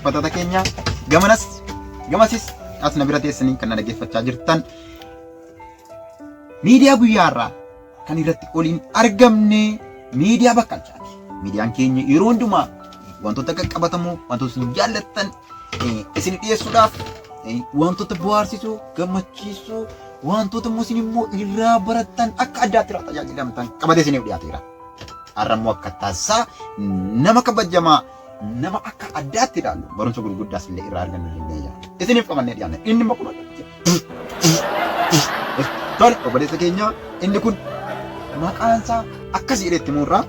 Dhaggeeffattoota keenya gamanas gamasis as na bira teessanii kan na dhaggeeffachaa jirtan miidiyaa guyyaa irraa kan irratti oliin argamne miidiyaa bakkalchaati. Miidiyaan keenya yeroo hundumaa wantoota qaqqabatamoo wantoota isin jaallattan isin dhiyeessuudhaaf wantoota bohaarsisoo gammachiisoo wantoota immoo isin immoo irraa barattan akka addaatti irraa tajaajilamtan qabatee isiniif dhiyaateera. Har'a immoo akka taasisaa nama kabajamaa nama akka addaatti ilaallu barumsa gurguddaas illee irraa argannu jennee jira. Isiniif qabannee dhiyaanne inni immoo kun Tole obboleessa keenya inni kun maqaan isaa akkas jedhee itti muurraa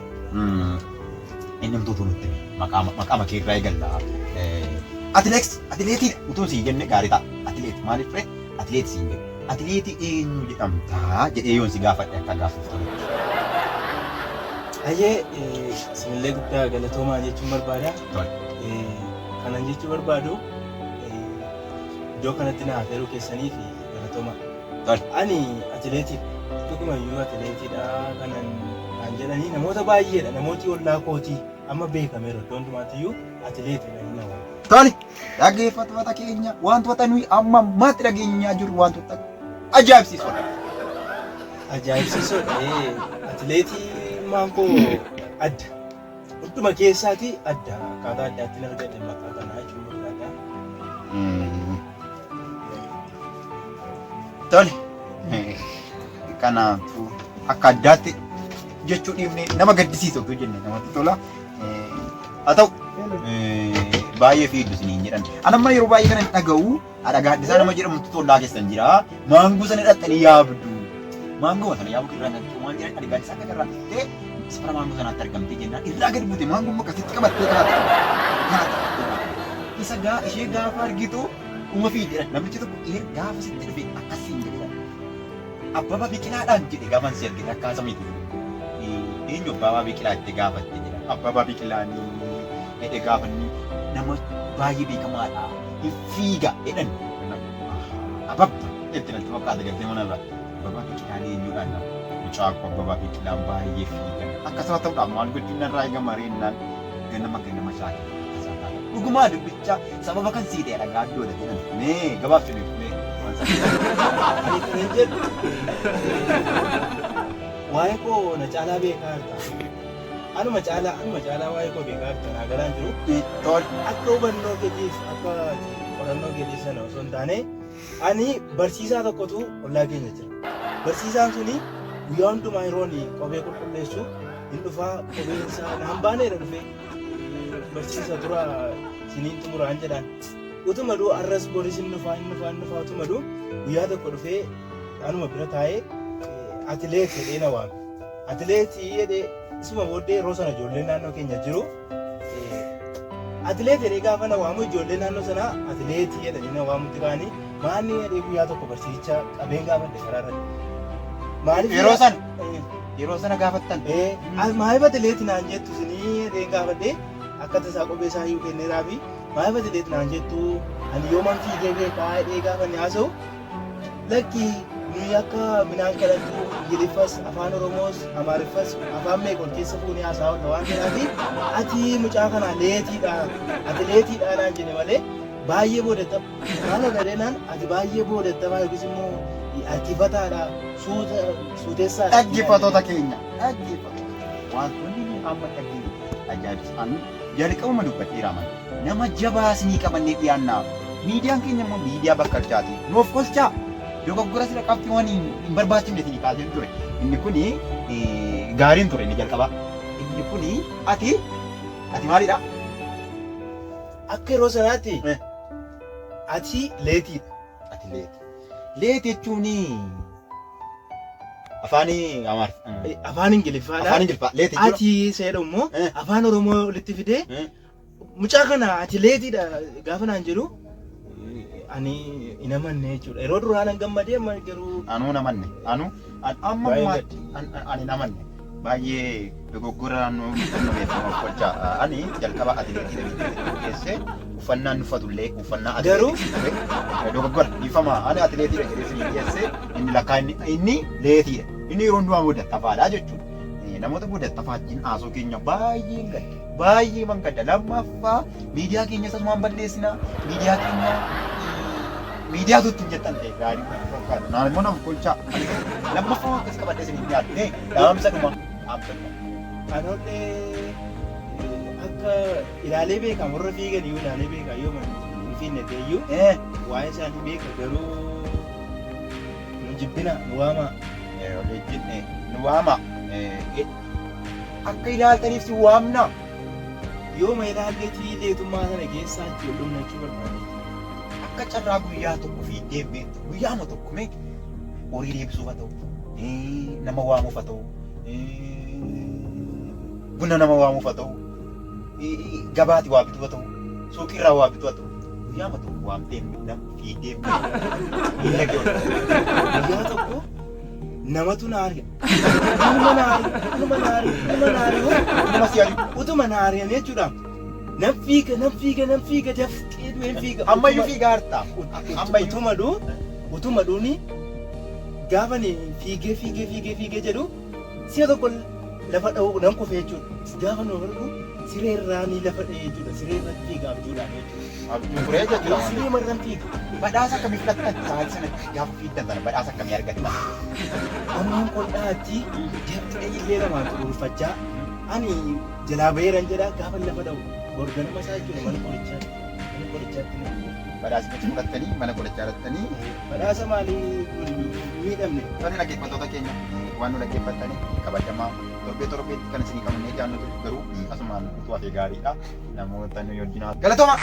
inni umtuutu nutti hime. Maqaa maqaa makee irraa eegalla. Atileeks atileetiidha utuu siin jenne gaarii ta'a. Atileet maaliif ree atileet siin jedhe. Atileetii eenyu jedhamtaa jedhee yoon si gaafadhe akka gaaffiif tolutti. Hayyee isinillee guddaa galatoomaa jechuun barbaada. Tole. Kanan jechuu barbaadu iddoo kanatti na afeeruu keessanii fi galatoomaa. Tole. Ani atileetiidha. Dhugumayyuu atileetiidha kanan naan jedhanii namoota baay'eedha. Namooti ollaa kootii amma beekameera iddoo hundumaattiyyuu atileetiidha inni na waamu. Tole. Dhaggeeffattoota keenya wantoota nuyi amma ammaatti dhageenyaa jirru wantoota ajaa'ibsiisoodha. Ajaa'ibsiisoodha. Atileetii maan koo adda. Hunduma keessaati adda. Akkaataa addaatti argadhe maqaa kanaa jechuun barbaada. Tole. Kanaafuu akka addaatti jechuu dhiifne nama gaddisiisa utuu jenne namatti tola. Haa ta'u baay'ee fiiddu isiniin jedhan. Ani amma yeroo baay'ee kanan dhaga'u haadha gaaddisaa nama jedhamutu tollaa keessan jira. Maangoo sana dhaqxanii yaabdu. Maangoo sana yaabuu irraa kan ta'u maal jedhan haadha gaaddisaa akka irraa dhuftee safara maangoo sanaatti argamtee jennaan irraa gadi buute maangoo akkasitti qabattee kanaatti qabatte. Isa gaa ishee gaafa argitu uma fiidedha. Namichi tokko gaafa sitti dhufe akkasiin jedhedha. Abbabaa Biqilaadhaan jedhe gaafan si argite akka samiiti. Eenyu Abbabaa Biqilaa itti gaafatte jedha. Abbabaa Biqilaan jedhe gaafanni nama baay'ee beekamaadha. Hin fiiga jedhan. Ababba itti natti fakkaata galtee mana irraa. Abbabaa Biqilaan eenyuudhaan nama? Mucaa koo Abbabaa Biqilaan baay'ee fiiga. Akkasuma ta'uudhaaf maal gochuun narraa eegama reennaan ganama ganama shaakala akkasaa taata. Dhugumaa dubbichaa sababa kan sii ta'e dhagaa addoodha jedhan. Mee gabaabsineef mee waan sana. Ani kanan jedhu waa'ee koo na caalaa beekaa jirta. Anuma caalaa waa'ee koo beekaa jirta naa galaan jiru. Tole. Akka hubannoo keetiif akka qorannoo keetiif sana osoo hin taane ani barsiisaa tokkotu ollaa keenya jira. Barsiisaan suni guyyaa hundumaa yeroo ani kophee qulqulleessu hin dhufaa kopheen isaa naan baaneera dhufee barsiisa tura siniin xumuraan jedhaan. Utuma duu arras boris hin dhufaa hin dhufaa hin dhufaa utuma duu guyyaa tokko dhufee anuma bira taa'ee atileet jedhee na waame. Atileetii jedhee isuma booddee yeroo sana ijoolleen naannoo keenya jiru. Atileet jedhee gaafa na waamu ijoolleen naannoo sanaa atileetii jedhanii na waamutti ka'anii maanni jedhee guyyaa tokko barsiisicha qabeen gaafadhe karaa irratti. Maaliif Yeroo sana? Yeroo sana gaafattan. Maaliif atileetii naan jettu isinii jedhee gaafadhe akka tasaa kophee isaa iyyuu kenneeraafi maaliif atileet naan jettu ani yooman fiigee beekaa jedhee gaafa inni haasa'u lakki nuyi akka midhaan kadhattuu Ingiliffas afaan Oromoos Amaariffas afaan meeqa ol keessa fuunee haasa'aa oolla waan ta'eef ati mucaa kana leetiidha atileetiidha naan jedhe malee baay'ee boodatta maal jedhee ati baay'ee boodattamaa yookiis immoo harkifataadha suutessaadha. Dhaggeeffattoota keenya dhaggeeffattoota wantoonni nu amma dhageenye ajaa'ibsiisaan jalqabuma dubbadheera mana nama jabaa isinii qabannee dhiyaannaa miidiyaan keenya immoo miidiyaa bakkalchaati nuuf kolchaa dogoggora sira qabxii waan hin barbaachifne isinii kaaseen ture inni kuni gaariin ture inni jalqabaa inni kuni ati ati maalidha? Akka yeroo sanaatti ati leetiidha. Ati leeti. Leeti jechuun afaan Amaar. Afaan Ingiliffaadha. Afaan Ingiliffaa leeti jechuudha. Ati seedha immoo afaan Oromoo walitti fidee mucaa kana ati leetiidha gaafa naan jedhu ani hin amanne jechuudha. Yeroo duraa nan gammadee amma garuu Anuu hin amanne. Anuu amma Baay'ee ammaatti ani hin amanne. Baay'ee dogoggora nu kennameef qolcha. Ani jalqaba atileetii keessee uffannaan uffatullee uffannaa atileetii ture. Dogoggora dhiifama ani atileetiidha jedhee isinii dhiyeesse inni lakkaa inni leetiidha. Inni yeroo hundumaa booda tafaadha jechuudha. Namoota booda tafaajjiin haasoo keenya baay'een gadda. Baay'ee man gadda. Lammaffaa miidiyaa keenya asumaan balleessina. Miidiyaa keenya miidiyaatu ittiin jettan ta'e gaarii fakkaata. Naan immoo nama kolchaa. Lammaffaa waan akkas qabadhee isin hin dhiyaadhu. Dhaamsa dhuma. Dhaamsa dhuma. Anollee akka ilaalee beekaa warra fiigan iyyuu ilaalee beekaa yoo mana hin fiinne ta'e iyyuu waa'ee isaanii beeka garuu nu jibbina nu waamaa. Nu waama. Akka ilaaltaniif si waamna. Yooma ilaalleetii leetummaa sana keessaa achi ol dhumnachuu barbaade. Akka carraa guyyaa tokko fiiddee beektu guyyaama tokko mee horii deebisuuf haa ta'u, nama waamuuf haa ta'u, buna nama waamuuf haa ta'u, gabaati waa bituu haa ta'u, suuqiirraa waa bituu haa ta'u, guyyaama tokko waamtee fiiddee miila kee ol. Guyyaa tokko namatu na ari'a. Inuma na ari'a, inuma na ari'a, inuma na ari'a. Nama si ari'u. Utuma na ari'an jechuudha. Nan fiiga, nan fiiga, nan fiiga, dafqee du'een fiiga. Ammayyuu fiigaa jirta. Ammayyuu. Utuma dhuu, utuma dhuuni gaafa ani fiigee fiigee fiigee fiigee jedhu si'a tokko lafa dha'uu nan kufe jechuudha. Gaafa nu argu siree irraa ni lafa dha'e jechuudha. Siree irratti fiiga abjuudhaan jechuudha. Abjuu turee jechuudha. Siree marran fiiga. Badhaasa akkamii fudhattan sa'aatii sanatti gaafa fiigdan sana badhaasa akkamii argattan? Onneen qol'aatti dafqee illee namaan xuruurfachaa ani jalaa baheeran jedha gaafa lafa dha'u borganama isaa jechuudha mana qorichaatti. Mana qorichaatti na geessu. Badhaasa fudhattanii mana qorichaa fudhattanii. Badhaasa maalii miidhamne? Tole dhaggeeffattoota keenya waan nu dhaggeeffattanii kabajamaa torbee torbeetti kan isinii qabannee dhiyaannu ture garuu asumaan utuu hafee gaariidha. Namoota nu wajjin haa galatooma.